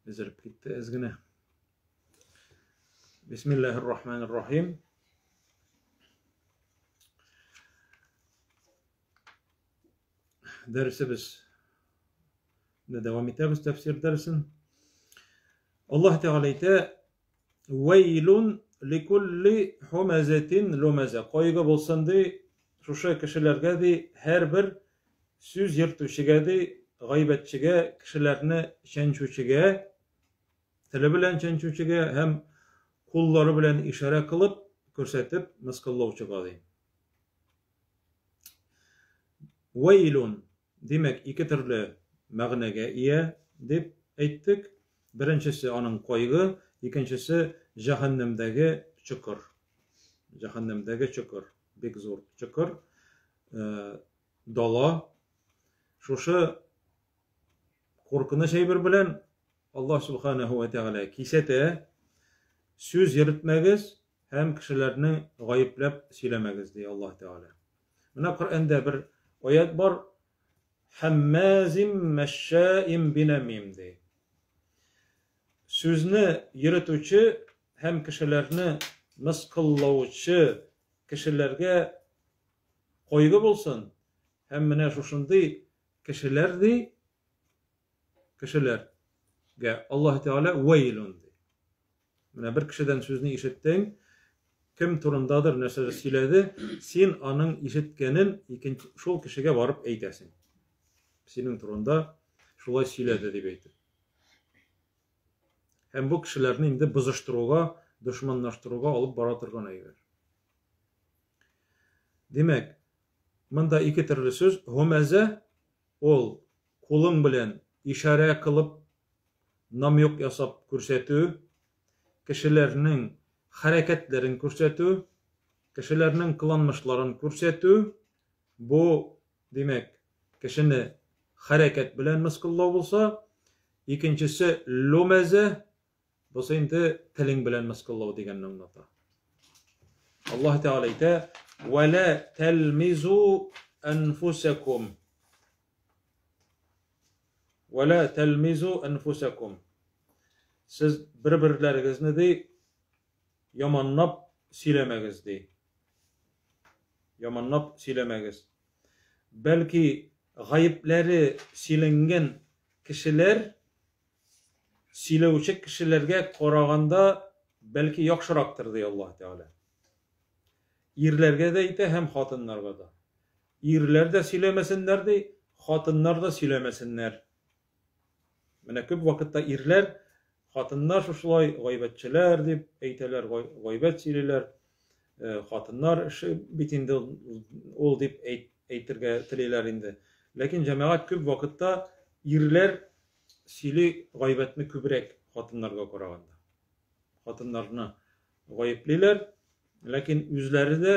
Өзелеп китте әз генә. Бисмиллаһир рахманир рахим. Дәресебез дәвам итәбез тәфсир дәресен. Аллаһ Тәгалә әйтә: "Вәйлун ликулли хумазатин лумаза". Кайгы булсын ди шушы кешеләргә ди, һәрбер сүз йөртүчегә ди, гайбәтчегә, кешеләрне чәнчүчегә, теле белән чәнчүчегә һәм куллары белән ишарә кылып, күрсәтеп мыскыллаучыга ди. Вәйлун, димәк, ике төрле мәгънәгә ия дип әйттек. Беренчесе аның кайгы, икенчесе җәһәннәмдәге чокыр. Җәһәннәмдәге чокыр, бик зур чокыр, дала. Шушы куркыныч әйбер белән Аллаһ Субханаһу ва Тәгалә кисәтә, сүз йөртмәгез һәм кешеләрне гаепләп сөйләмәгез, ди Аллаһ Тәгалә. Менә Коръәндә бер аять бар, Хәммазим мәшшаим бинамим ди. Сүзне йөртүче һәм кешеләрне мыскыллаучы кешеләргә кайгы булсын, һәм менә шушындый кешеләр ди, кешеләргә Аллаһ Тәгалә вәйлун ди. Менә бер кешедән сүзне ишеттең, кем турындадыр нәрсәдер сөйләде, син аның ишеткәнен икенче шул кешегә барып әйтәсең. Синең турында шулай сөйләде дип әйтеп. Һәм бу кешеләрне инде бозыштыруга, дошманлаштыруга алып бара торган әйбер. Димәк, монда ике төрле сүз, һумәзә ул кулың белән ишарә кылып, намек ясап күрсәтү, кешеләрнең хәрәкәтләрен күрсәтү, кешеләрнең кыланмышларын күрсәтү, бу, димәк, кешене хәрәкәт белән мыскыллау булса, икенчесе лүмәзә, бусы инде телең белән мыскыллау дигәнне аңлата. Аллаһ Тәгалә әйтә: "Ва ла талмизу анфусакум". Ва ла талмизу анфусакум. Сез бер-берләрегезне ди яманлап сөйләмәгез ди. Яманлап сөйләмәгез. Бәлки гаепләре сөйләнгән кешеләр сөйләүче кешеләргә караганда бәлки яхшырактыр, ди Аллаһ Тәгалә. Ирләргә дә әйтә һәм хатыннарга да. Ирләр дә сөйләмәсеннәр, ди, хатыннар да сөйләмәсеннәр. Менә күп вакытта ирләр, хатыннар шушылай гайбәтчеләр дип әйтәләр, гайбәт сөйлиләр. Э, хатыннар эше бит инде ул дип әйтергә телиләр инде. Ләкин җәмәгать күп вакытта ирләр сөйли гайбәтне күбрәк хатыннарга караганда. Хатыннарны гаеплиләр, ләкин үзләре дә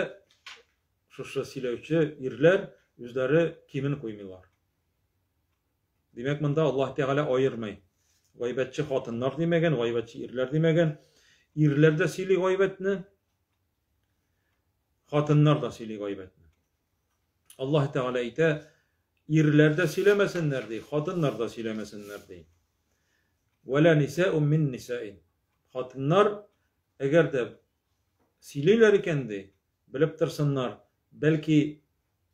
шушы сөйләүче ирләр үзләре кимен куймыйлар. Димәк, монда Аллаһ Тәгалә аермый. Гайбәтче хатыннар димәгән, гайбәтче ирләр димәгән. Ирләр дә сөйли гайбәтне, хатыннар да сөйли гайбәтне. Аллаһ Тәгалә әйтә, ирләр дә сөйләмәсеннәр ди, хатыннар да сөйләмәсеннәр ди. Вәлә нисаун мин нисаин. Хатыннар әгәр дә сөйлиләр икән ди, белеп торсыннар, бәлки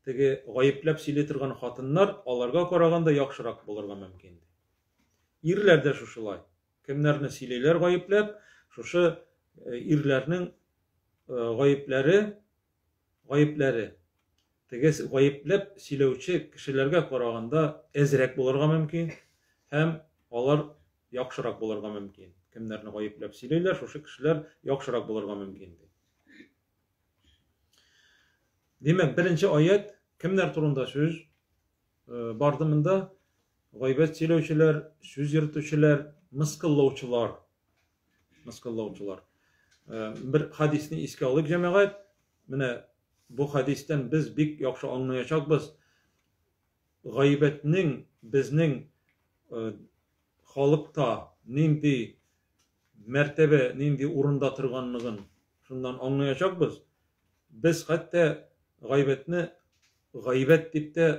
теге гаепләп сөйли торган хатыннар аларга караганда яхшырак булырга мөмкин ди. Ирләр дә шушылай. Кемнәрне сөйлиләр гаепләп, шушы э, ирләрнең э, гаепләре гаепләре теге гаепләп сөйләүче кешеләргә караганда әзрәк булырга мөмкин һәм алар яхшырак булырга мөмкин. Кемнәрне гаепләп сөйлиләр, шушы кешеләр яхшырак булырга мөмкин ди. Димәк, беренче аять кемнәр турында сүз э, барды монда? Гайбәт сөйләүчеләр, сүз йөртүчеләр, мыскыллаучылар. Мыскыллаучылар. Э, бер хадисне искә алыйк, җәмәгать. Менә бу хадистән без бик яхшы аңлаячакбыз. Гайбәтнең безнең э, халыкта нинди мәртәбә, нинди урында торганлыгын шуннан аңлаячакбыз. Без хәтта гайбәтне гайбәт дип тә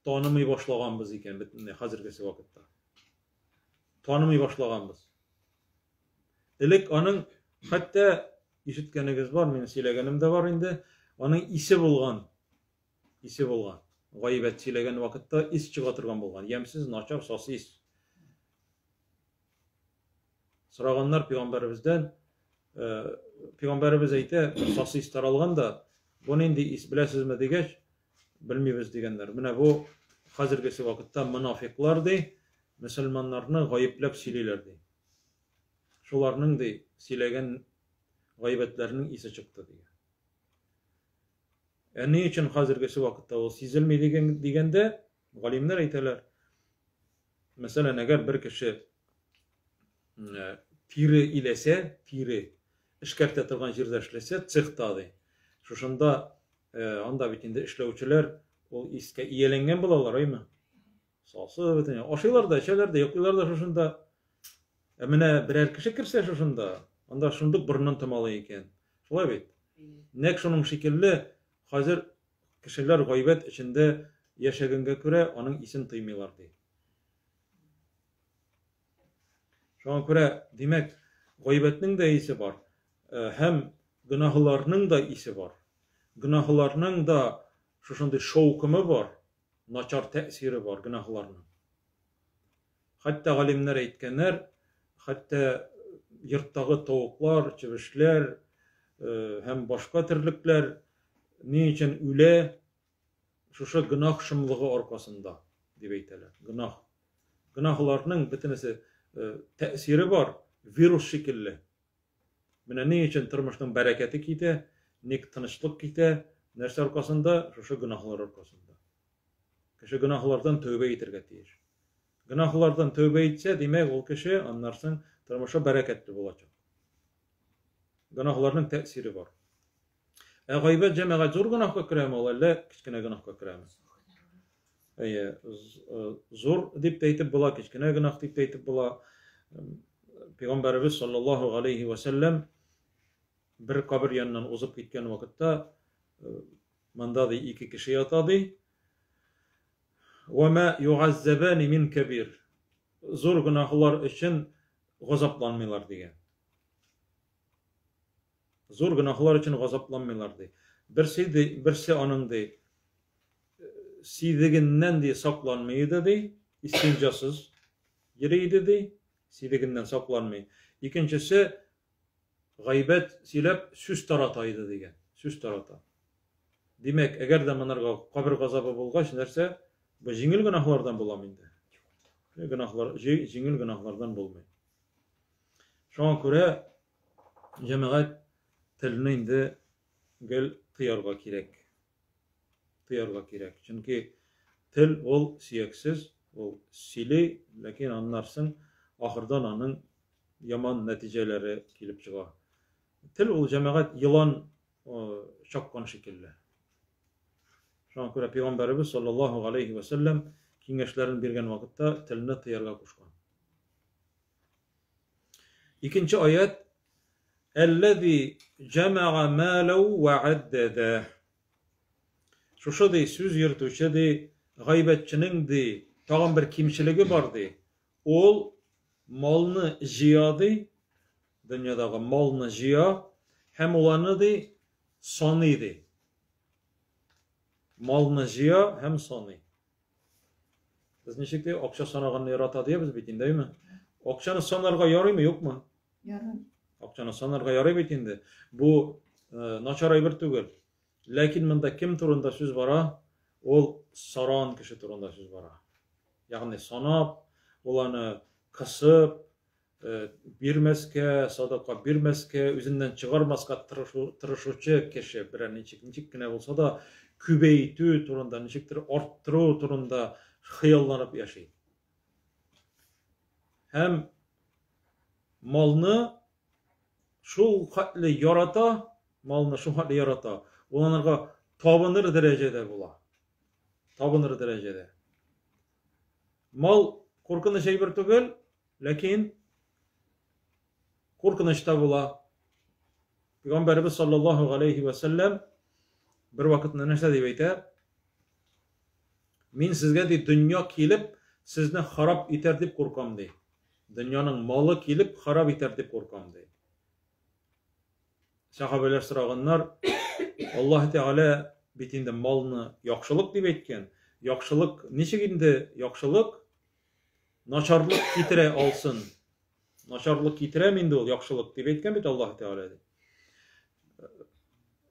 танымый башлаганбыз икән бөтенләй хәзергесе вакытта. Танымый башлаганбыз. Элек аның хәтта ишеткәнегез бар, мин сөйләгәнем дә бар инде, аның исе булган. Исе булган. Гайбәт сөйләгән вакытта ис чыга торган булган. Ямьсез, начар, сасы ис. Сораганнар пәйгамбәребездән, э, пәйгамбәребез әйтә, сасы ис таралган да, бу нинди ис беләсезме дигәч, белмибез дигәннәр. Менә бу хәзергесе вакытта монафиклар ди, мөселманнарны гаепләп сөйлиләр ди. Шуларның ди сөйләгән гайбәтләренең исе чыкты дигән. Ә ни өчен хәзергесе вакытта ул сизелми дигән дигәндә, галимнәр әйтәләр, мәсәлән, әгәр бер кеше э, тире иләсә, тире эшкәртә торган җирдә эшләсә, цехта ди. Шушында э, анда бит инде эшләүчеләр ул искә ияләнгән булалар, әйме? Сасы бөтен. Ашыйлар да, эчәләр дә, йоклыйлар да шушында. Ә менә берәр кеше керсә шушында, анда шундук борынын томалый икән. Шулай бит? Нәкъ шуның шикелле хәзер кешеләр гайбәт эчендә яшәгәнгә күрә аның исен тоймыйлар ди. Шуңа күрә, димәк, гайбәтнең дә исе бар э, һәм гөнаһларның да исе бар. Гөнаһларның да шушындый шаукымы бар, начар тәэсире бар гөнаһларның. Хәтта галимнәр әйткәннәр, хәтта йорттагы тавыклар, чебешләр э, һәм башка терлекләр ни өчен үлә? Шушы гөнаһ шомлыгы аркасында, дип әйтәләр. Гөнаһ. Гөнаһларның бөтенесе э, тәэсире бар, вирус шикелле. Менә ни өчен тормышның бәрәкәте китә, ник тынычлык китә, нәрсә аркасында? Шушы гөнаһлар аркасында. Кеше гөнаһлардан тәүбә итәргә тиеш. Гөнаһлардан тәүбә итсә, димәк, ул кеше аннан соң тормышы бәрәкәтле булачак. Гөнаһларның тәэсире бар. Ә гайбәт җәмәгать зур гөнаһка керәме ул, әллә кечкенә гөнаһка керәме? Әйе, э, зур дип тә әйтеп була, кечкенә гөнаһ дип тә әйтеп була. Пәйгамбәребез саллаллаһу алейхи ва сәлләм бер кабер яныннан узып киткән вакытта э, монда ди ике кеше ята ди. Ва ма югаззабани мин кабир. Зур гөнаһлар өчен газапланмыйлар дигән. Зур гөнаһлар өчен газапланмыйлар ди. Берсе ди, берсе аның ди сидегеннән ди сакланмый иде ди, истинҗасыз йөри иде ди, сидегеннән сакланмый. Икенчесе гайбәт сөйләп сүз тарата иде дигән, сүз тарата. Димәк, әгәр дә монарга кабер газабы булгач, нәрсә? Бу җиңел гөнаһлардан буламы инде? Гөнаһлар, җиңел гөнаһлардан булмый. Шуңа күрә җәмәгать телне инде гел тыярга кирәк. Тыярга кирәк. Чөнки тел ул сөяксез, ул сөйли, ләкин аннарсын ахырдан аның яман нәтиҗәләре килеп чыга. Тел ул җәмәгать елан чаккан шикелле. Шуңа күрә пәйгамбәребез саллаллаһу алейхи ва сәлләм киңәшләрен биргән вакытта телне тыярга кушкан. Икенче аят Әлләзи җәмәга маләү вә аддәдә. Шушы ди сүз йөртүче ди, гайбәтченең ди тагын бер кимчелеге бар ди. Ул малны җыя ди, дөньядагы малны җыя һәм ул аны ди саный ди. Малны җыя һәм саный. Без ничек ди, акча санаганны ярата диябез бит инде, әйме? Акчаны санарга ярыймы, юкмы? Ярый. Акчаны санарга ярый бит инде. Бу э, начар әйбер түгел. Ләкин монда кем турында сүз бара? Ул саран кеше турында сүз бара. Ягъни санап, ул аны кысып, Э, бирмәскә, садака бирмәскә, үзеннән чыгармаска тырышу, тырышучы кеше берәр ничек, ничек кенә булса да күбәйтү турында, ничектер арттыру турында хыялланып яши. Һәм малны шул хәтле ярата, малны шул хәтле ярата, ул анарга табыныр дәрәҗәдә була. Табыныр дәрәҗәдә. Мал куркыныч әйбер түгел, Ләкин куркыныч та була. Пәйгамбәребез саллаллаһу галәйһи вә сәлләм бер вакытны нәрсә дип әйтә? Мин сезгә, ди, дөнья килеп, сезне харап итәр дип куркам, ди. Дөньяның малы килеп, харап итәр дип куркам, ди. Сәхабәләр сораганнар, Аллаһ Тәгалә бит инде малны яхшылык дип әйткән. Яхшылык ничек инде яхшылык начарлык китерә алсын? Начарлык китерәме инде ул яхшылык дип әйткән бит Аллаһ Тәгалә.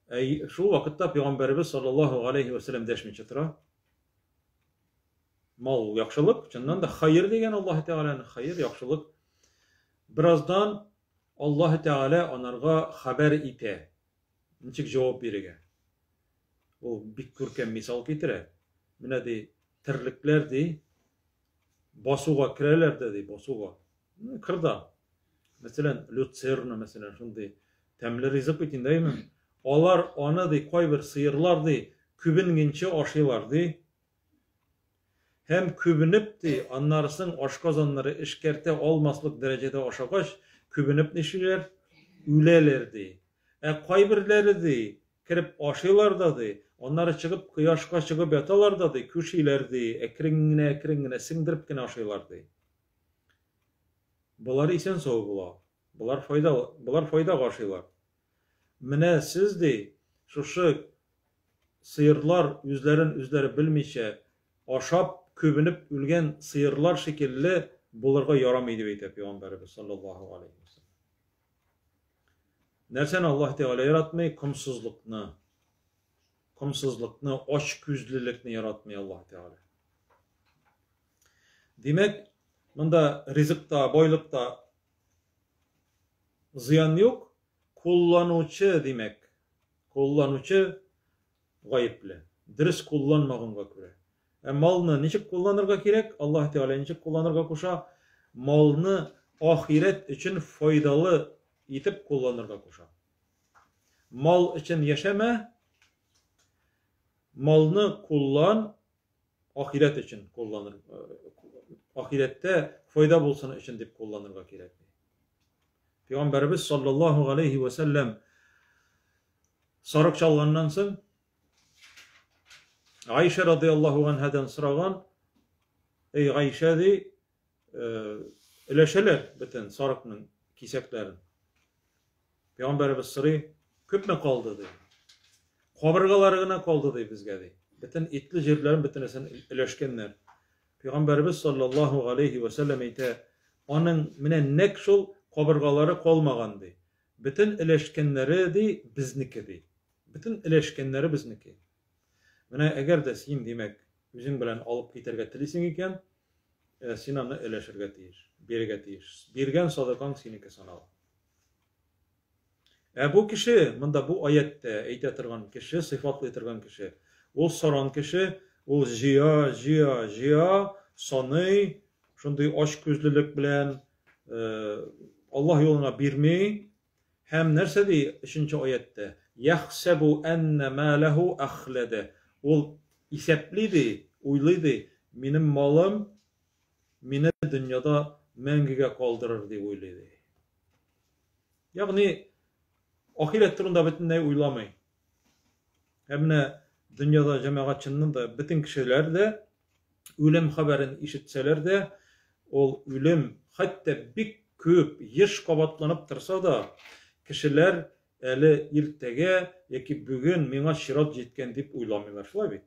Әй, шул вакытта пәйгамбәребез саллаллаһу алейхи ва сәлләм дәшмичә тора. Мал ул яхшылык, чыннан да хайыр дигән Аллаһ Тәгаләнең хайыр, яхшылык. Бераздан Аллаһ Тәгалә анарга хәбәр итә. Ничек җавап бирергә? Ул бик күркәм мисал китерә. Менә ди, терлекләр ди, басуга керәләр дә ди, басуга. Кырда. Мәсәлән, люцерна, мәсәлән, шундый тәмле ризык бит инде, әйме? Алар аны ди, кайбер сыерлар ди, күбенгенче ашыйлар ди. Һәм күбенеп ди, аннарысын ашказаннары эшкәртә алмаслык дәрәҗәдә ашагач, күбенеп нишлиләр? Үләләр ди. Ә кайберләре ди, Кереп ашыйлар да, ди, аннары чыгып кояшка чыгып яталар да, ди, күшиләр, ди, әкрен генә, әкрен генә сеңдереп кенә ашыйлар, ди. Болар исән-сау була. Болар файда, болар файдага ашыйлар. Менә сез, ди, шушы сыерлар үзләрен үзләре белмичә ашап, күбенеп үлгән сыерлар шикелле булырга ярамый, дип әйтә пәйгамбәребез саллаллаһу алейһи ва сәлләм. Нәрсәне Аллаһ Тәгалә яратмый? Комсызлыкны. Комсызлыкны, ач күзлелекне яратмый Аллаһ Тәгалә. Димәк, монда ризыкта, байлыкта зыян юк, кулланучы, димәк, кулланучы гаепле. Дөрес кулланмаганга күрә. Ә малны ничек кулланырга кирәк? Аллаһ Тәгалә ничек кулланырга куша? Малны ахирәт өчен файдалы итеп кулланырга куша. Мал өчен яшәмә, малны куллан ахирәт өчен кулланыр, ахирәттә файда булсын өчен дип кулланырга кирәк. Пәйгамбәребез саллаллаһу алейхи ва сәлләм сарык чалганнан соң Айша радиаллаһу анһадан сораган, Эй, Айша, ди, өләшәләр бөтен сарыкның кисәкләрен. Пәйгамбәребез сорый, күпме калды, ди. Кабыргалары гына калды, ди, безгә, ди. Бөтен итле җирләрен бөтенесен өләшкәннәр. Пәйгамбәребез саллаллаһу алейхи ва сәлләм әйтә, аның менә нәкъ шул кабыргалары калмаган, ди. Бөтен өләшкәннәре, ди, безнеке, ди. Бөтен өләшкәннәре безнеке. Менә әгәр дә син, димәк, үзең белән алып китәргә телисең икән, э, син аны өләшергә тиеш, бирергә тиеш. Биргән садакаң синеке санала. Ә бу кеше, монда бу аятьтә әйтә торган кеше, сыйфатлый торган кеше, ул саран кеше, ул җыя, җыя, җыя, саный, шундый ач күзлелек белән, э, Аллаһ юлына бирми, Һәм нәрсә ди өченче аятьтә? Яхсәбу әннә маләһу әхләдә. Ул исәпли ди, уйлый ди, минем малым мине дөньяда мәңгегә калдырыр дип уйлый ди. Ягъни ахирәт турында бөтенләй уйламый. Ә менә дөньяда җәмәгать чыннан да бөтен кешеләр дә үлем хәбәрен ишетсәләр дә, ул үлем хәтта бик күп, еш кабатланып торса да, кешеләр әле иртәгә яки бүген миңа чират җиткән дип уйламыйлар. Шулай бит?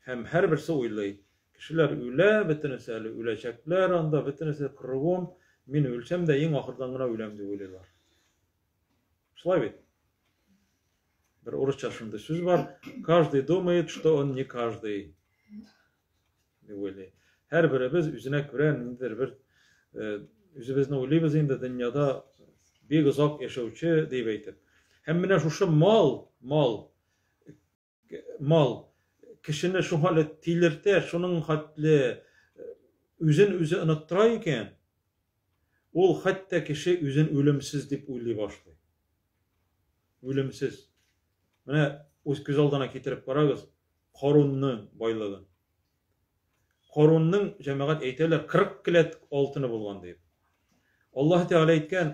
Һәм һәрберсе уйлый. Кешеләр үлә, бөтенесе әле үләчәкләр анда, бөтенесе кругом. Мин үлсәм дә иң ахырдан гына үләм дип уйлыйлар. Шулай бит? Бер урысча шундый сүз бар. Каждый думает, что он не каждый. Дип уйлый. Һәрберебез үзенә күрә ниндидер бер э, үзебезне уйлыйбыз инде дөньяда бик озак яшәүче дип әйтеп. Һәм менә шушы мал, мал, мал кешене шуңа әле тилертә, шуның хәтле э, үзен үзе оныттыра икән, ул хәтта кеше үзен үлемсез дип уйлый башлый. Үлемсез. Менә үз күз алдына китереп карагыз Карунның байлыгын. Карунның, җәмәгать әйтәләр, 40 келәт алтыны булган дип. Аллаһ Тәгалә әйткән,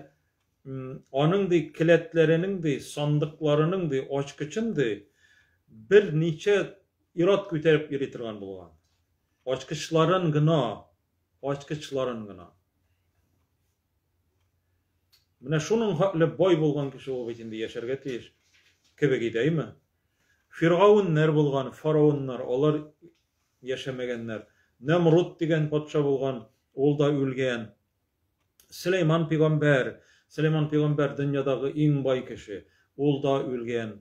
аның ди келәтләренең ди, сандыкларының ди, ачкычын ди, берничә ир-ат күтәреп йөри торган булган. Ачкычларын гына, ачкычларын гына. Менә шуның хәтле бай булган кеше ул бит инде яшәргә тиеш кебек иде, әйме? Фиргауннар булган, фараоннар, алар яшәмәгәннәр. Нәмруд дигән патша булган, ул да үлгән. Сөләйман пигамбәр, Сөләйман пигамбәр дөньядагы иң бай кеше, ул да үлгән.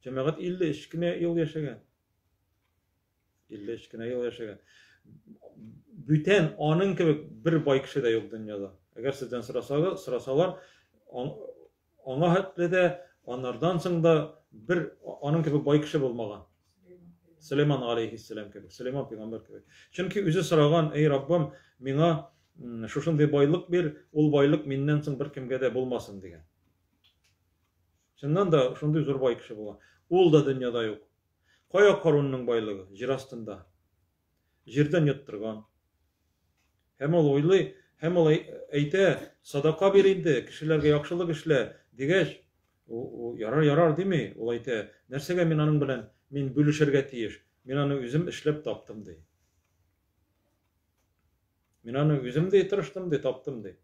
Җәмәгать 53 кенә ел яшәгән. 53 кенә ел яшәгән. Бүтән аның кебек бер бай кеше дә юк дөньяда. Әгәр сездән сорасагыз, сорасалар, аңа хәтле дә, анардан соң да бер аның кебек бай кеше булмаган. Сөләйман алейхиссәлам кебек, Сөләйман пәйгамбәр кебек. Чөнки үзе сораган, эй Раббым, миңа шушындый байлык бир, ул байлык миннән соң беркемгә дә булмасын дигән. Чыннан да шундый зур бай кеше булган. Ул да дөньяда юк. Кая Карунның байлыгы? Җир астында. Җирдән йоттырган. Һәм ул уйлый, һәм ул әйтә, садака бир инде, кешеләргә яхшылык эшлә, дигәч, ул ярар, ярар дими, ул әйтә, нәрсәгә мин аның белән мин бүлешергә тиеш, мин аны үзем эшләп таптым, ди. Мин аны үзем ди тырыштым ди, таптым ди.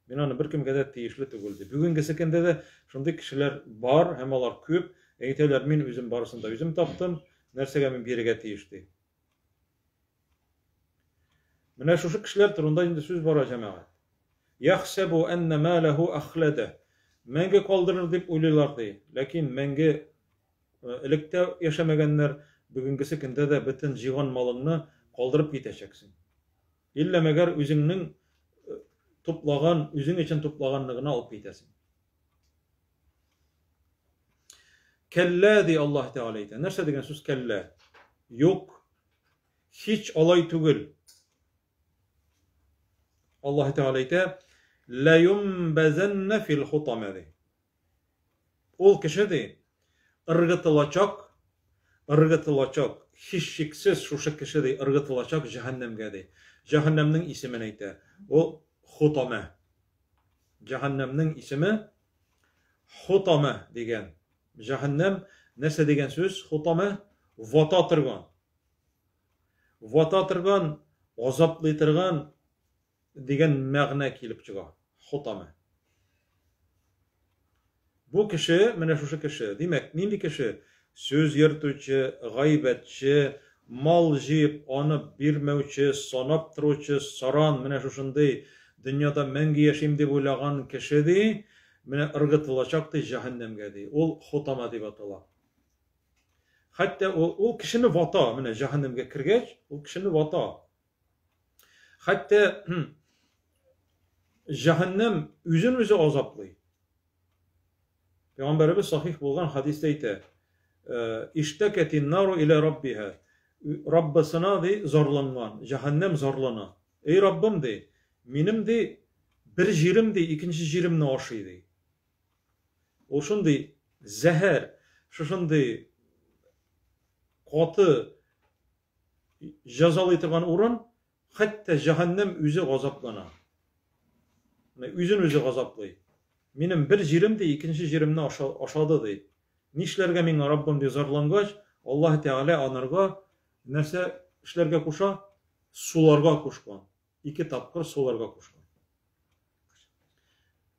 Мин аны беркемгә дә тиешле түгел ди. Бүгенгесе көндә дә шундый кешеләр бар һәм алар күп. Әйтәләр, мин үзем барысын да үзем таптым, нәрсәгә мин бирергә тиеш ди. Менә шушы кешеләр турында инде сүз бара, җәмәгать. Яхсәбу әннә маләһу әхләдә. Мәңге калдырыр дип уйлыйлар ди. Ләкин мәңге э, элек тә яшәмәгәннәр, бүгенгесе көндә дә бөтен җыйган малыңны калдырып китәчәксең. Иллә мәгәр үзеңнең э, туплаган, үзең өчен туплаганны гына алып китәсең. Кәллә ди Аллаһ Тәгалә әйтә. Нәрсә дигән сүз кәллә? Юк. Һич алай түгел. Аллаһ Тәгалә әйтә, "Ла юмбазанна фил хутама" ди. Ул кеше ди, ыргытылачак, ыргытылачак, һичшиксез шушы кеше ди, ыргытылачак җәһәннәмгә ди. Җәһәннәмнең исемен әйтә. Ул Хутама. Җәһәннәмнең исеме Хутама дигән. Җәһәннәм нәрсә дигән сүз? Хутама вата торган. Вата торган, азаплый торган дигән мәгънә килеп чыга. Хутама. Бу кеше, менә шушы кеше, димәк, нинди кеше? Сүз йөртүче, гайбәтче, мал җыеп, аны бирмәүче, санап торучы, саран, менә шушындый дөньяда мәңге яшим дип уйлаган кеше ди, менә ыргытылачак ди җәһәннәмгә ди. Ул хутама дип атала. Хәтта ул, ул кешене вата, менә җәһәннәмгә кергәч, ул кешене вата. Хәтта җәһәннәм үзен үзе азаплый. Пәйгамбәребез сахих булган хадистә әйтә, «Э, Иштәкәтин нару илә раббиһа. Раббысына ди зарланган, җәһәннәм зарлана. Эй Раббым ди, минем ди бер җирем ди икенче җиремне ашый ди. Ул шундый зәһәр, шушындый каты җәзалый торган урын, хәтта җәһәннәм үзе газаплана. Менә үзен үзе газаплый. Минем бер җирем ди, икенче җиремне ашады ди. Нишләргә миңа, Раббым ди, зарлангач, Аллаһ Тәгалә анарга нәрсә эшләргә куша? Суларга кушкан. Ике тапкыр суларга кушкан.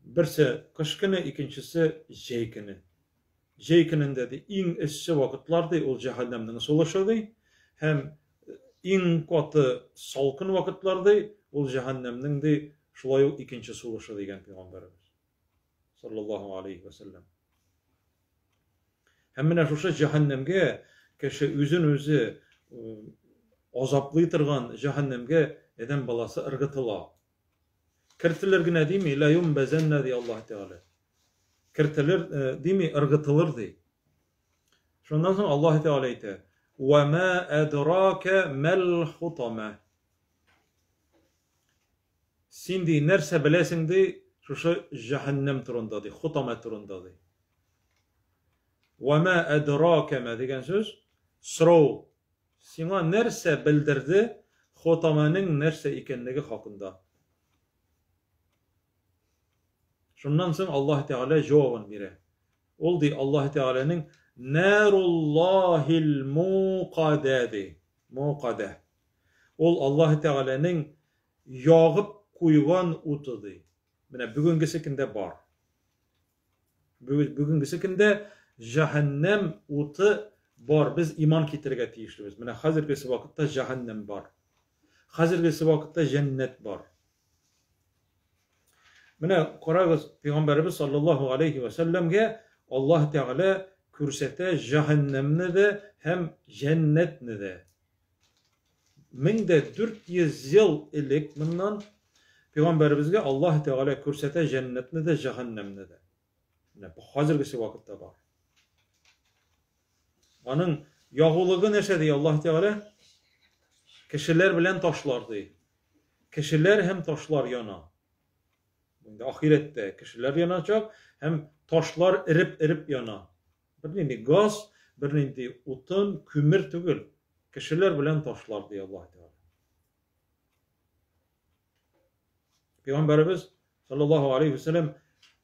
Берсе кыш көне, икенчесе җәй көне. Җәй көнендә ди иң эссе вакытлар ди ул җәһәннәмнең сулышы ди һәм иң каты салкын вакытлар ди ул җәһәннәмнең ди шулай ук икенче сулышы дигән пәйгамбәребез саллаллаһу алейхи ва сәлләм. Һәм менә шушы җәһәннәмгә кеше үзен үзе азаплый торган җәһәннәмгә адәм баласы ыргытыла. Кертелер генә дими, ла юмбазанна ди Аллаһ Тәгалә. Кертелер э, дими, ыргытылыр ди. Шуннан соң Аллаһ Тәгалә әйтә: "Ва ма адрака мал хутама". Син ди нәрсә беләсең ди шушы җәһәннәм турында ди, хутама турында ди. Ва ма адрака ма дигән сүз сорау. Сиңа нәрсә белдерде хотамәнең нәрсә икәнлеге хакында? Шуннан соң Аллаһ Тәгалә җавабын бирә. Ул ди Аллаһ Тәгаләнең Наруллаһил мукадә ди. Мукадә. Ул Аллаһ Тәгаләнең ягып куйган уты ди. Менә бүгенгесе көндә бар. Бүгенгесе көндә җәһәннәм уты бар. Без иман китерергә тиешлебез. Менә хәзергесе вакытта җәһәннәм бар. Хәзергесе вакытта җәннәт бар. Менә карагыз, Пәйгамбәребез саллаллаһу алейхи ва сәлләмгә Аллаһ Тәгалә күрсәтә җәһәннәмне дә һәм җәннәтне дә. 1400 ел элек моннан Пәйгамбәребезгә Аллаһ Тәгалә күрсәтә җәннәтне дә, җәһәннәмне дә. Менә бу хәзергесе вакытта бар. Аның ягулыгы нәрсә ди Аллаһ Тәгалә? Кешеләр белән ташлар ди. Кешеләр һәм ташлар яна. Инде ахирәттә кешеләр яначак һәм ташлар эреп-эреп яна. Бернинди газ, бернинди утын, күмер түгел. Кешеләр белән ташлар ди Аллаһ Тәгалә. Пәйгамбәребез саллаллаһу алейхи вәсәләм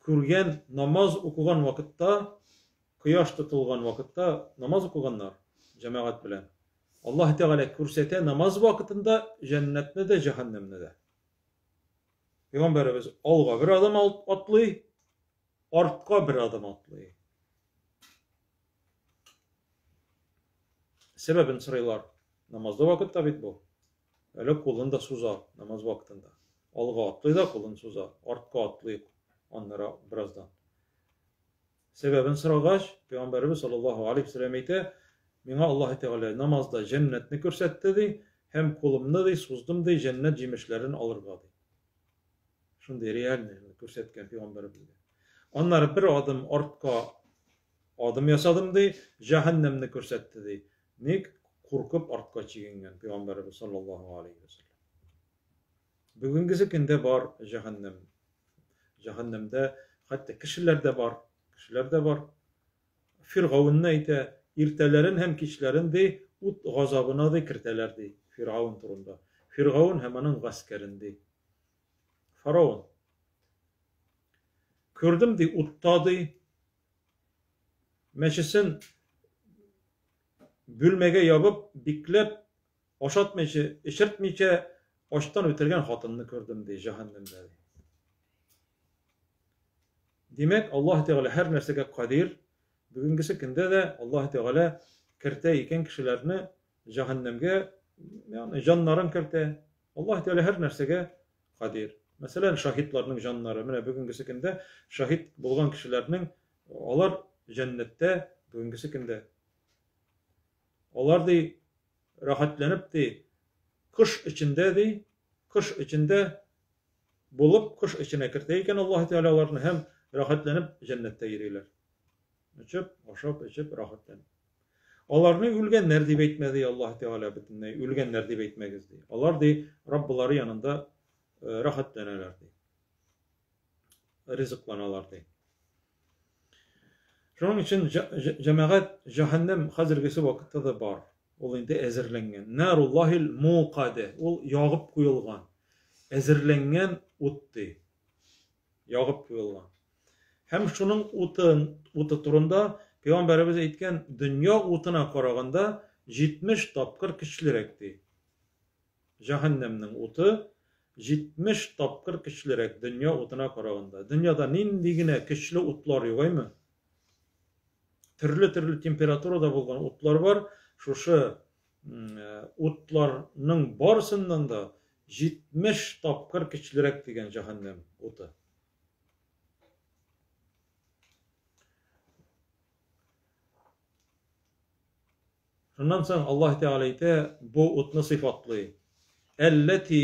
күргән намаз укыган вакытта, кояш тотылган вакытта намаз укыганнар җәмәгать белән. Аллаһ Тәгалә күрсәтә намаз вакытында җәннәтне дә, җәһәннәмне дә. Пәйгамбәребез алга бер адым атлый, артка бер адым атлый. Сәбәбен сорыйлар. Намазда вакытта бит бу. Әле кулын да суза намаз вакытында. Алга атлый да кулын суза, артка атлый аннары бераздан. Сәбәбен сорагач, Пәйгамбәребез саллаллаһу алейһи ва сәлләм әйтә, миңа Аллаһ Тәгалә намазда җәннәтне күрсәтте ди, һәм кулымны ди суздым ди җәннәт җимешләрен алырга ди. Шундый реальный күрсәткән пәйгамбәребезгә. Аннары бер адым артка адым ясадым ди, җәһәннәмне күрсәтте ди. Ник куркып артка чигенгән пәйгамбәребез саллаллаһу алейһи ва сәлләм. Бүгенгесе көндә бар җәһәннәм. Җәһәннәмдә хәтта кешеләр дә бар, кешеләр дә бар. Фиргаунны әйтә, иртәләрен һәм кичләрен ди, ут газабына ди кертәләр ди, Фиргаун турында. Фиргаун һәм аның гаскәрен ди. Фараон. Күрдем ди, утта ди. Мәчесен бүлмәгә ябып, бикләп, ашатмыйча, эчертмичә, ачтан үтергән хатынны күрдем ди, җәһәннәмдә ди. Димәк, Аллаһ Тәгалә һәр нәрсәгә кадир. Бүгенгесе көндә дә Аллаһ Тәгалә кертә икән кешеләрне җәһәннәмгә, ягъни җаннарын кертә. Аллаһ Тәгалә һәр нәрсәгә кадир. Мәсәлән, шаһитларның җаннары. Менә бүгенгесе көндә шаһит булган кешеләрнең алар җәннәттә бүгенгесе көндә. Алар ди рәхәтләнеп ди кыш эчендә ди, кыш эчендә булып, кыш эченә кертә икән Аллаһ Тәгалә аларны һәм рәхәтләнеп җәннәттә йөриләр. Эчеп, ашап, эчеп, рәхәтләнеп. Аларны үлгәннәр дип әйтмә ди Аллаһ Тәгалә бөтенләй, үлгәннәр дип әйтмәгез ди. Алар ди Раббылары янында э, рәхәтләнәләр ди. Ризыкланалар ди. Шуның өчен җәмәгать җәһәннәм хәзергесе вакытта да бар. Ул инде әзерләнгән. Наруллаһил мукаде. Ул ягып куелган. Әзерләнгән ут ди. Ягып куелган. Һәм шуның утын, уты турында пәйгамбәребез әйткән, дөнья утына караганда 70 тапкыр көчлерәк ди. Җәһәннәмнең уты 70 тапкыр көчлерәк дөнья утына караганда. Дөньяда нинди генә көчле утлар юк әйме? Төрле-төрле температурада булган утлар бар. Шушы утларның барысыннан да 70 тапкыр көчлерәк дигән җәһәннәм уты. Шуннан соң Аллаһ Тәгалә әйтә, бу утны сыйфатлый. Әлләти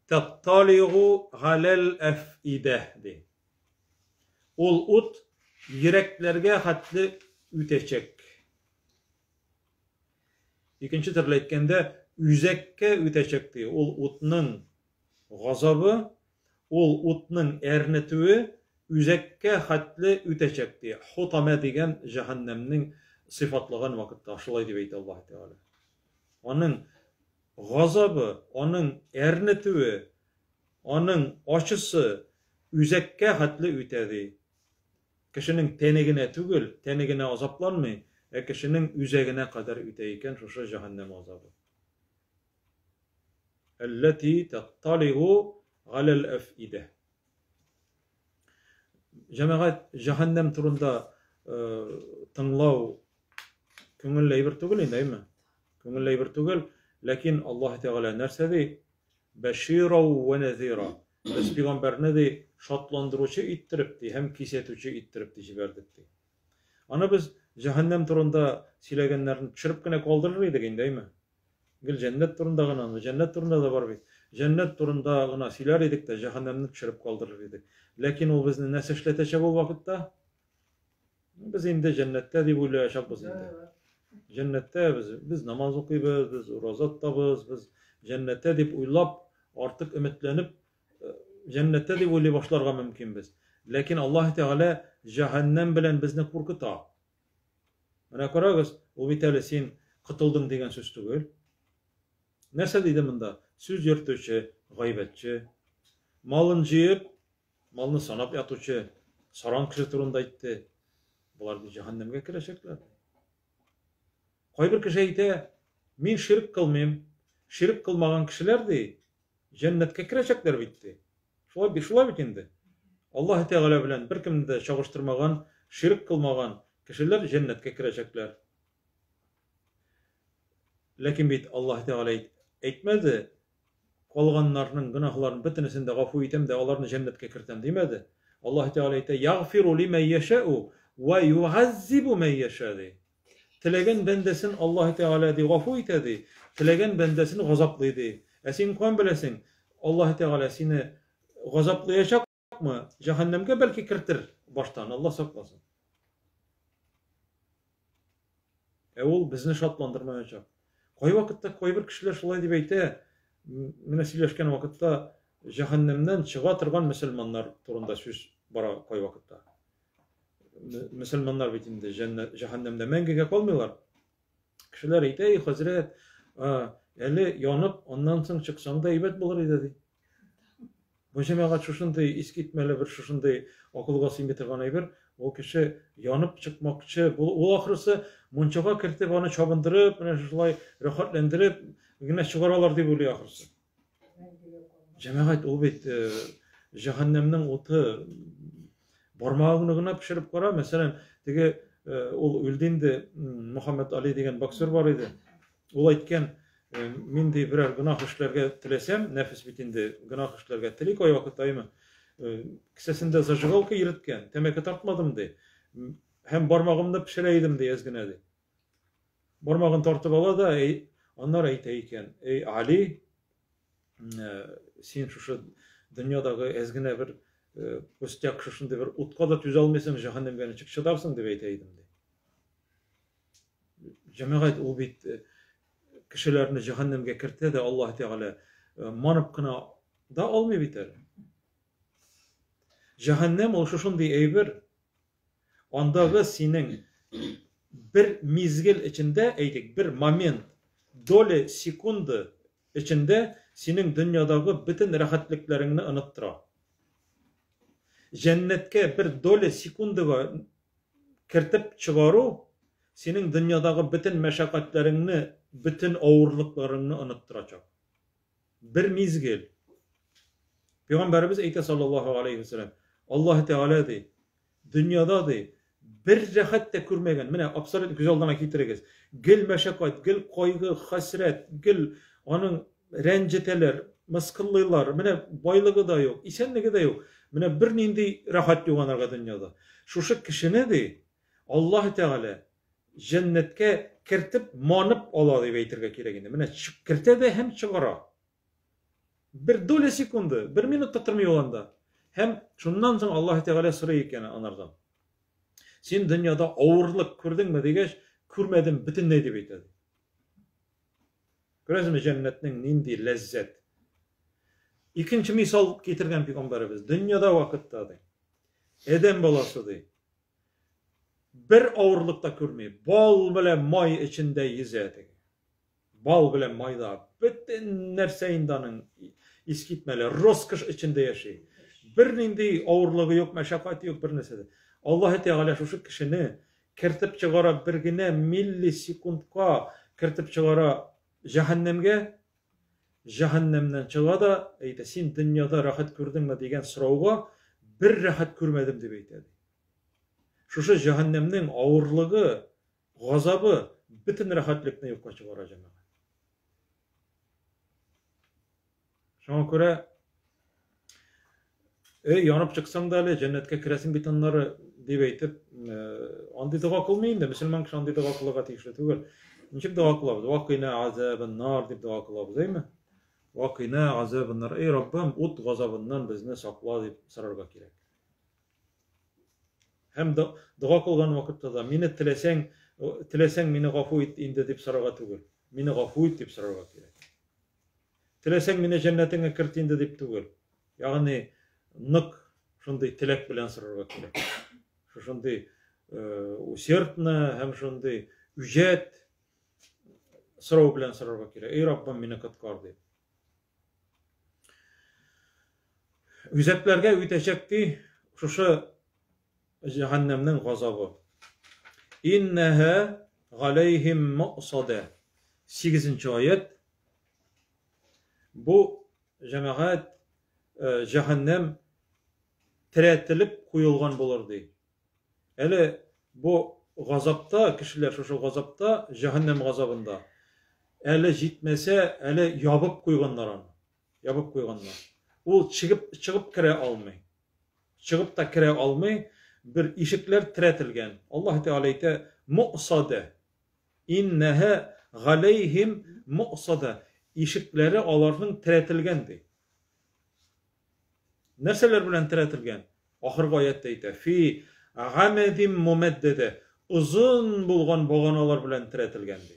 татталигу галәл әфидә ди. Ул ут йөрәкләргә хәтле үтәчәк. Икенче төрле әйткәндә, үзәккә үтәчәк ди. Ул утның газабы, ул утның әрнетүе үзәккә хәтле үтәчәк ди. Хутамә дигән җәһәннәмнең сыйфатлаган вакытта шулай дип әйтә Аллаһ Тәгалә. Аның газабы, аның әрнетүе, аның ачысы үзәккә хәтле үтә ди. Кешенең тәне генә түгел, тәне генә азапланмый, ә кешенең үзәгенә кадәр үтә икән шушы җәһәннәм азабы. Әлләти татталигу галәл әфидә. Җәмәгать, җәһәннәм турында тыңлау күңелле әйбер түгел инде, әйме? Күңелле әйбер түгел, ләкин Аллаһ Тәгалә нәрсә ди? Бәшира вә нәзира. Без пәйгамбәрне ди шатландыручы иттереп ди һәм кисәтүче иттереп ди җибәрдек ди. Аны без җәһәннәм турында сөйләгәннәрне төшереп кенә калдырыр идек инде, әйме? Гел җәннәт турында гына, җәннәт турында да бар бит. Җәннәт турында гына сөйләр идек тә, җәһәннәмне төшереп калдырыр идек. Ләкин ул безне нәрсә эшләтәчәк ул вакытта? Без инде җәннәттә дип уйлаячакбыз инде. Җәннәттә без, без намаз укыйбыз, без ураза тотабыз, без җәннәттә дип уйлап, артык өметләнеп, җәннәттә дип уйлый башларга мөмкинбез. Ләкин Аллаһ Тәгалә җәһәннәм белән безне куркыта. Менә карагыз, ул бит әле син котылдың дигән сүз түгел. Нәрсә диде монда? Сүз йөртүче, гайбәтче. Малын җыеп, малны санап ятучы, саран кеше турында әйтте. Болар ди җәһәннәмгә керәчәкләр. Кайбер кеше әйтә, мин ширк кылмыйм. Ширк кылмаган кешеләр ди, җәннәткә керәчәкләр бит ди. Шулай бит, шулай бит инде. Аллаһ Тәгалә белән беркемне дә чагыштырмаган, ширк кылмаган кешеләр җәннәткә керәчәкләр. Ләкин бит Аллаһ Тәгалә әйтмәде, калганнарның гөнаһларын бөтенесен дә гафу итәм дә аларны җәннәткә кертәм димәде. Аллаһ Тәгалә әйтә, Ягъфиру лимән яшәү ва югаззибу мән яшә ди. Теләгән бәндәсен Аллаһ Тәгалә ди гафу итә ди, теләгән бәндәсен газаплый ди. Ә син каян беләсең, Аллаһ Тәгалә сине газаплаячакмы, җәһәннәмгә бәлки кертер баштан, Аллаһ сакласын. Ә ул безне шатландырмаячак. Кайвакытта кайбер кешеләр шулай дип әйтә, менә сөйләшкән вакытта җәһәннәмнән чыга торган мөселманнар турында сүз бара кайвакытта. Мөселманнар бит инде җәһәннәмдә мәңгегә калмыйлар. Кешеләр әйтә, эй, хәзрәт, әле янып, аннан соң чыксаң да әйбәт булыр иде, ди. Бу җәмәгать шушындый искитмәле бер шушындый акылга сыймый торган әйбер. Ул кеше янып чыкмакчы, ул ахрысы мунчага кертеп аны чабындырып, менә шушылай рәхәтләндереп генә чыгаралар дип уйлый ахрысы. Җәмәгать ул бит җәһәннәмнең уты бармагыңны гына пешереп кара, мәсәлән, теге ул үлде инде, Мөхәммәд Али дигән боксер бар иде. Ул әйткән, мин ди берәр гөнаһ эшләргә теләсәм, нәфес бит инде гөнаһ эшләргә тели кайвакыт, әйме? Кесәсендә зажигалка йөрткән, тәмәке тартмадым ди. Һәм бармагымны пешерә идем ди, әз генә ди. Бармагын тартып ала да, әй, аннары әйтә икән, эй, Али, син шушы дөньядагы әз генә бер пустяк шушындый бер утка да түзә алмыйсың, җәһәннәмгә ничек чыдарсың дип әйтә идем ди. Җәмәгать ул бит кешеләрне җәһәннәмгә кертә дә Аллаһ Тәгалә манып кына да алмый бит әле. Җәһәннәм ул шушындый әйбер. Андагы синең бер мизгел эчендә, әйтик, бер момент, доля секунды эчендә синең дөньядагы бөтен рәхәтлекләреңне оныттыра. Җәннәткә бер доля секундага кертеп чыгару синең дөньядагы бөтен мәшәкатьләреңне, бөтен авырлыкларыңны оныттырачак. Бер мизгел. Пәйгамбәребез әйтә саллаллаһу алейхи вәсәләм, Аллаһ Тәгалә ди, дөньяда ди, бер рәхәт тә күрмәгән, менә абсолют күз алдына китерегез. Гел мәшәкать, гел кайгы, хәсрәт, гел аның рәнҗетәләр, мыскыллыйлар. Менә байлыгы да юк, исәнлеге дә юк. Менә бернинди рәхәт юк анарга дөньяда. Шушы кешене ди, Аллаһ Тәгалә җәннәткә кертеп манып ала дип әйтергә кирәк инде. Менә кертә дә һәм чыгара. Бер доля секунды, бер минут та тормый ул анда. Һәм шуннан соң Аллаһ Тәгалә сорый икән анардан. Син дөньяда авырлык күрдеңме дигәч, күрмәдем бөтенләй дип әйтә. Күрәсезме җәннәтнең нинди ләззәт. Икенче мисал китергән пәйгамбәребез, дөньяда вакытта ди. Адәм баласы ди. Бер авырлык та күрми, бал белән май эчендә йөзә ди. Бал белән майда бөтен нәрсә инде аның искитмәле, роскошь эчендә яши. Бернинди авырлыгы юк, мәшәкате юк, бер нәрсә дә. Аллаһы Тәгалә шушы кешене кертеп чыгара бер генә миллисекундка кертеп чыгара җәһәннәмгә, җәһәннәмнән чыга да әйтә, син дөньяда рәхәт күрдеңме дигән сорауга бер рәхәт күрмәдем дип әйтә. Шушы җәһәннәмнең авырлыгы, газабы бөтен рәхәтлекне юкка чыгара, җәмәгать. Шуңа күрә Эй, янып чыксаң да әле җәннәткә керәсең бит аннары, дип әйтеп, андый дога кылмый инде. Мөселман кеше андый дога кылырга тиешле түгел. Ничек дога кылабыз? Вакыйна азабын нар дип дога кылабыз, әйме? Вакыйна азабын нар. Эй, Раббым, ут газабыннан безне сакла дип сорарга кирәк. Һәм дога кылган вакытта да мине теләсәң, теләсәң мине гафу ит инде дип сорарга түгел. Мине гафу ит дип сорарга кирәк. Теләсәң мине җәннәтеңә керт инде дип түгел. Ягъни нык шундый теләк белән сорарга кирәк. Шушындый усердно һәм шундый үҗәт сорау белән сорарга кирәк. Эй Раббым, мине коткар дип. Үзәкләргә үтәчәк ди шушы җәһәннәмнең газабы. Иннәһә галәйһим муъсадә. 8 аять. Бу җәмәгать җәһәннәм терәтелеп куелган булыр ди. Әле бу газапта, кешеләр шушы газапта, җәһәннәм газабында, әле җитмәсә, әле ябып куйганнар аны. Ябып куйганнар. Ул чыгып, чыгып керә алмый. Чыгып та керә алмый, бер ишекләр терәтелгән. Аллаһ Тәгалә әйтә, муъсадә. Иннәһә галәйһим муъсадә. Ишекләре аларның терәтелгән, ди. Нәрсәләр белән терәтелгән? Ахыргы аятьтә әйтә, фи гамәдим мумәддәдә. Озын булган баганалар белән терәтелгән, ди.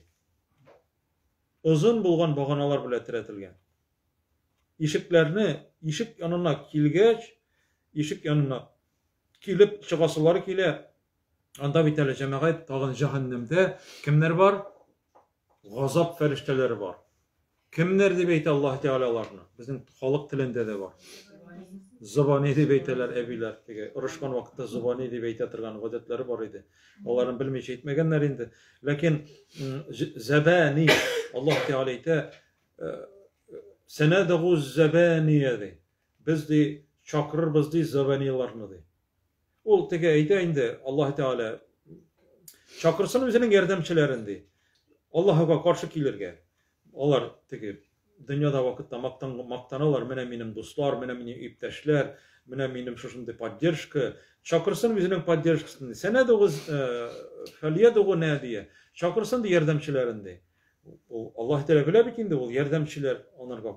Озын булган баганалар белән терәтелгән. Ишекләрне ишек янына килгәч, ишек янына килеп чыгасылары килә. Анда бит әле җәмәгать тагын җәһәннәмдә кемнәр бар? Газап фәрештәләре бар. Кемнәр дип әйтә Аллаһ Тәгалә аларны? Безнең халык телендә дә бар. Зобани дип әйтәләр әбиләр. Теге орышкан вакытта зобани дип әйтә торган гадәтләре бар иде. Аларын белмичә әйтмәгәннәр инде. Ләкин зәбәни Аллаһ Тәгалә әйтә, Сәнәдәгу зәбәния ди. Без ди чакырырбыз ди зәбәниларны ди. Ул теге әйтә инде, Аллаһ Тәгалә чакырсын үзенең ярдәмчеләрен ди. Аллаһыга каршы килергә. Алар теге дөньяда вакытта мактан, мактаналар, менә минем дуслар, менә минем иптәшләр, менә минем шушындый поддержка. Чакырсын үзенең поддержкасын. Сәнәдугыз фәльядугу нәдия. Чакырсын ди ярдәмчеләрен ди. Ул Аллаһ Тәгалә белә бит инде, ул ярдәмчеләр анарга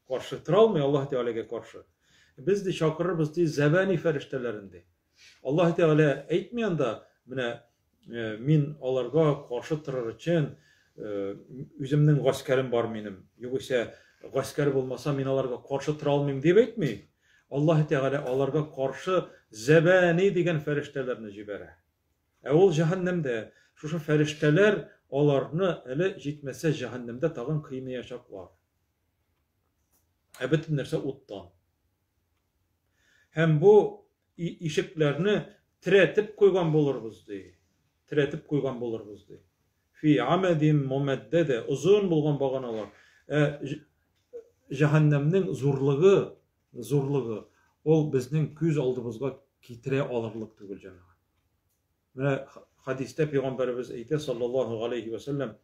каршы тора алмый Аллаһ Тәгаләгә каршы. Без ди чакырырбыз ди зәбәни фәрештәләрен ди. Аллаһ Тәгалә әйтми анда, менә э, мин аларга каршы торыр өчен э, үземнең гаскәрем бар минем. Югыйсә гаскәр булмаса мин аларга каршы тора алмыйм дип әйтми. Аллаһ Тәгалә аларга каршы зәбәни дигән фәрештәләрне җибәрә. Ә ул җәһәннәмдә. Шушы фәрештәләр аларны әле җитмәсә җәһәннәмдә тагын кыйнаячаклар. Ә бөтен нәрсә уттан. Һәм бу ишекләрне терәтеп куйган булырбыз, ди. Терәтеп куйган булырбыз, ди. Фи амәдин мумәддәдә, озын булган баганалар. Ә җәһәннәмнең зурлыгы, зурлыгы, ул безнең күз алдыбызга китерә алырлык түгел, җәмәгать. Менә хадистә пәйгамбәребез әйтә, саллаллаһу алейхи ва сәлләм,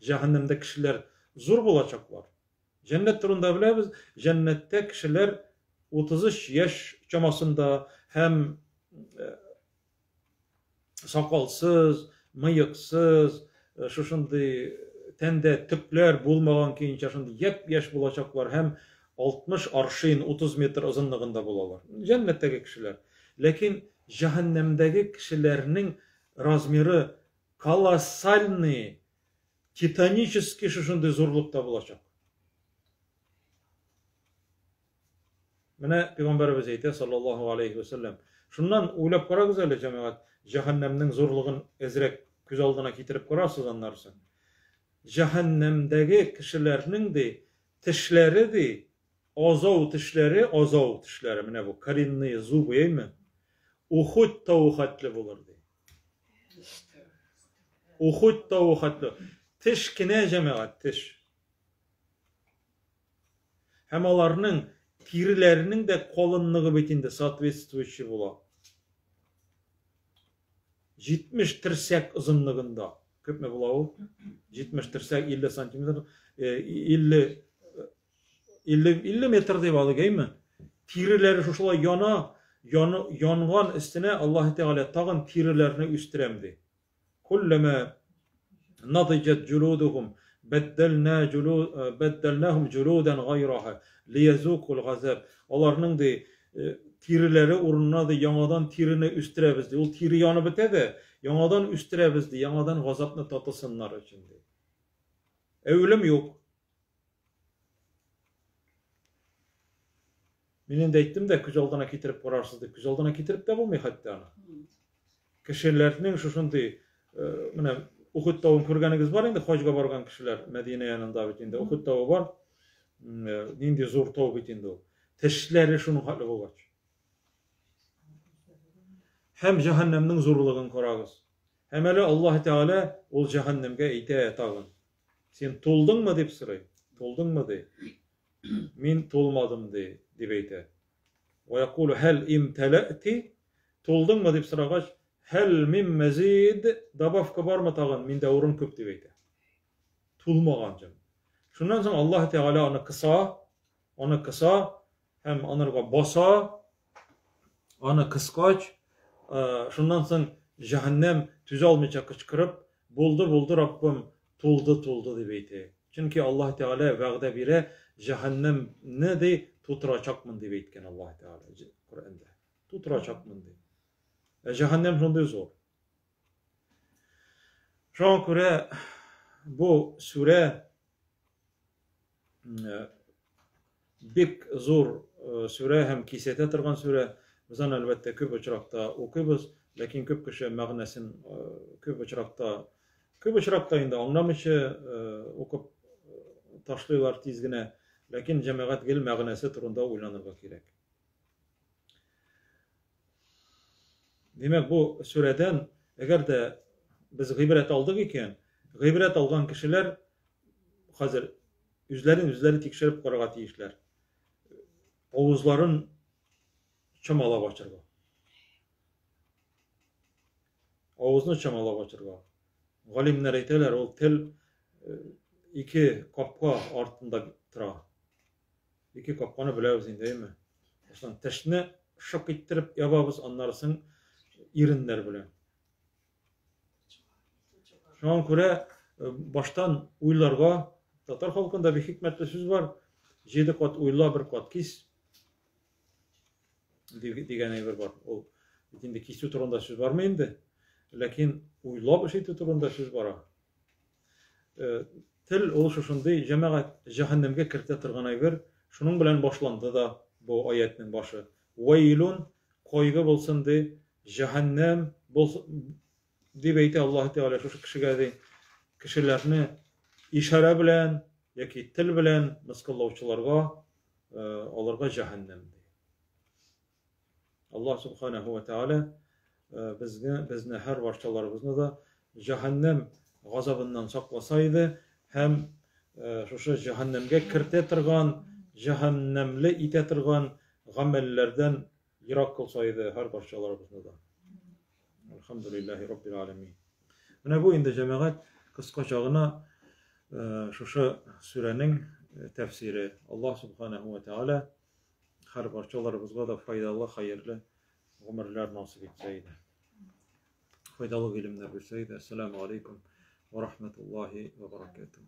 җәһәннәмдә кешеләр зур булачаклар. Җәннәт турында беләбез, җәннәттә кешеләр 33 яшь чамасында һәм э, сакалсыз, мыексыз, э, шушындый тәндә төкләр булмаган көенчә шундый япь-яшь булачаклар һәм 60 аршин, 30 метр озынлыгында булалар. Җәннәттәге кешеләр. Ләкин җәһәннәмдәге кешеләрнең размеры колоссальный, титанический шушындый зурлыкта булачак. Менә пәйгамбәребез әйтә, саллаллаһу алейхи ва сәлләм. Шуннан уйлап карагыз әле, җәмәгать, җәһәннәмнең зурлыгын әзрәк күз алдына китереп карарсыз аннарысын. Җәһәннәмдәге кешеләрнең ди тешләре ди, азау тешләре, азау тешләре, менә бу коренные зубы, әйме? Ухуд тавы хәтле булыр ди. Ухуд тавы хәтле. Теш кенә җәмәгать, теш. Һәм аларның тиреләренең дә калынлыгы бит инде соответствующий була. 70 терсәк озынлыгында. Күпме була ул? 70 терсәк 50 сантиметр, 50 50 50 метр дип алыйк, әйме? Тиреләре шушылай яна, яны, янган өстенә Аллаһ Тәгалә тагын тиреләрне үстерәм ди. Куллама надиҗат җулудухум бәддәлна җулу бәддәлнахум җулудан гайраха лиязукул газаб. Аларның ди тиреләре урынына ди яңадан тирене үстерәбез ди. Ул тире янып бетә дә, яңадан үстерәбез ди, яңадан газапны татысыннар өчен ди. Ә үлем юк. Мин инде әйттем дә, күз алдына китереп карарсыз дип. Күз алдына китереп тә булмый хәтта аны. Кешеләрнең шушындый э, менә Ухуд тавын күргәнегез бар инде, хаҗга барган кешеләр Мәдинә янында бит инде Ухуд тавы бар. Э, нинди зур тау бит инде ул. Тешләре шуның хәтле булгач. Һәм җәһәннәмнең зурлыгын карагыз. Һәм әле Аллаһ Тәгалә ул җәһәннәмгә әйтә тагын. Син тулдыңмы дип сорый. Тулдыңмы ди. Мин тулмадым ди, дип әйтә. Ва якулу хәл имтәләти? Тулдыңмы дип сорагач, хәл мин мәзид, добавка бармы тагын, миндә урын күп дип әйтә. Тулмаган җан. Шуннан соң Аллаһ Тәгалә аны кыса, аны кыса һәм анырга баса, аны кыскач, шуннан соң җәһәннәм түзә алмыйча кычкырып, булды, булды, Раббым, тулды, тулды дип әйтә. Чөнки Аллаһ Тәгалә вәгъдә бирә, җәһәннәмне ди тутырачакмын дип әйткән Аллаһ Тәгалә Коръәндә. Тутырачакмын ди. Ә җәһәннәм шундый зур. Шуңа күрә бу сүрә бик зур сүрә һәм кисәтә торган сүрә. Без аны, әлбәттә, күп очракта укыйбыз, ләкин күп кеше мәгънәсен күп очракта күп очракта инде аңламыйча укып ташлыйлар тиз генә. Ләкин җәмәгать гел мәгънәсе турында уйланырга кирәк. Димәк, бу сүрәдән әгәр дә без гыйбрәт алдык икән, гыйбрәт алган кешеләр хәзер үзләрен үзләре тикшереп карарга тиешләр. Авызларын чамалап ачырга. Авызны чамалап ачырга. Галимнәр әйтәләр, ул тел э, ике капка артында тора. Ике капканы беләбез инде, әйме? Баштан тешне шык иттереп ябабыз, аннары соң иреннәр белән. Шуңа күрә э, баштан уйларга, татар халкында бик хикмәтле сүз бар, җиде кат уйла, бер кат кис дигән әйбер бар. Ул бит инде кисү турында сүз бармый инде. Ләкин уйлап эш итү турында сүз бара. Э, тел ул шушындый җәмәгать җәһәннәмгә кертә торган әйбер. Шуның белән башланды да бу аятьнең башы. Вәйлун кайгы булсын ди, җәһәннәм булсын дип әйтә Аллаһ Тәгалә шушы кешегә ди. Кешеләрне ишарә белән яки тел белән мыскыллаучыларга э, аларга җәһәннәм ди. Аллаһ Субханаһу ва Тәгалә э, безне, безне һәр барчаларыбызны да җәһәннәм газабыннан сакласа иде һәм э, шушы җәһәннәмгә кертә торган, җәһәннәмле итә торган гамәлләрдән ерак кылса иде һәр барчаларыбызны да. Әлхәмдүлилләһи раббил аләмин. Менә бу инде җәмәгать кыскача гына э, шушы сүрәнең тәфсире. Аллаһ Субханаһу ва Тәгалә Һәр барчаларыбызга да файдалы, хәерле гомерләр насыйп итсә иде. Файдалы гыйлемнәр бирсә иде. Ассаламу алейкум ва рахматуллахи ва баракатуh.